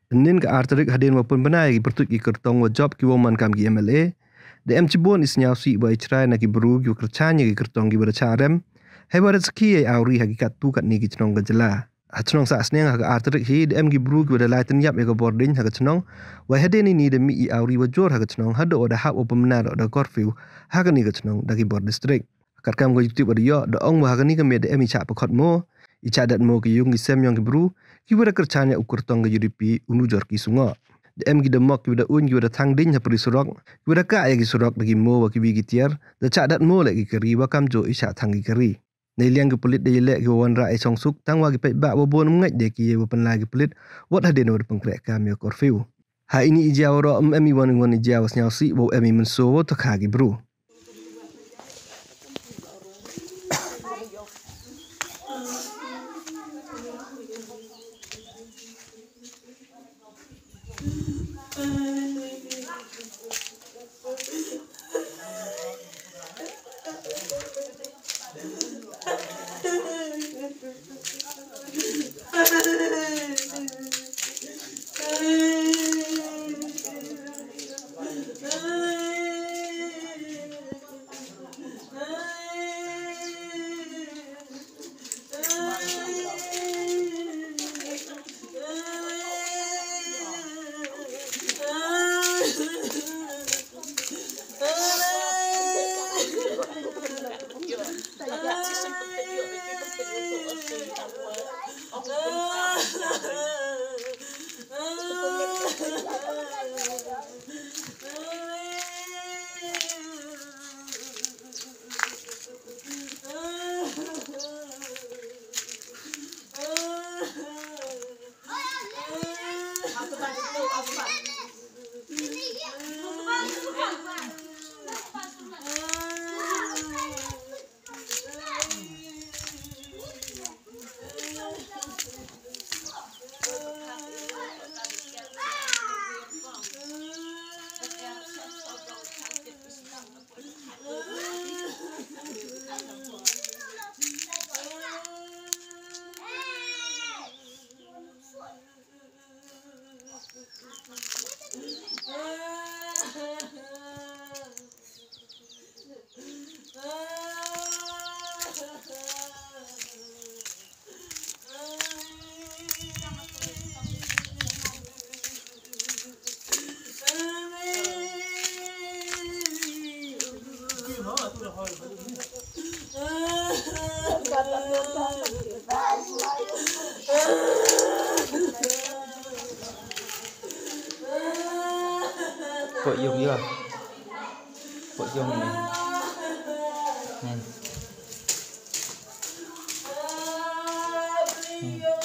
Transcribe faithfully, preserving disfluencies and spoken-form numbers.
Ynnin ka ar tarik hadien wa pynbna ya ki pyrtuit ki kyrtong wa jop ki wow man kam ki M L A, da em chibun i sniawsih wa i chrai na ki bru ki wa kyrchan ya ki kyrtong ki wa da chah rem, hei wa da sakhi ya i awri ha ki kattu katni ki chnong ka jylla. Ha chnong Sahsniang ha ka ar tarik hi da em ki bru ki wa da lai tynyap ya ka bording ha ka chnong, wa hadien ini da mih i awri wa jur ha ka chnong hadooh wa da hap wow pynbna da order curfew ha kani ka chnong da ki bor district. Katkam ka YouTube wa da yoh, da ong wa ha kani ka miet da em i chah pakhot mo, i chah dat mo ki yung ki sem yong ki bru ki wa da kyrchan ya u kyrtong ka U D P u Nujorki Sungoh. Da em ki damok ki wa da uiñ ki wa da thang ding ha pari surok, ki wa da kah ya ki surok da ki mo wa ki wi ki tiar, da chah dat mo leh ki kari wa kamjooh i chah thang ki kari. Neiliang ki pulit da yaleh ki wa wanrah ya i chongsuk, tang wa ki paidbah wa bun ym ngait de ki ya wa pynlai ki pulit, wat hadien wa da pynkreh kam ya ka curfew. Ha ini i jia waroh ym em i wan i wan i jia wa sniawsih wow em i mynsoo wow takha ki bru. Pok yung ya. Pok yung ni. Hmm. Hmm.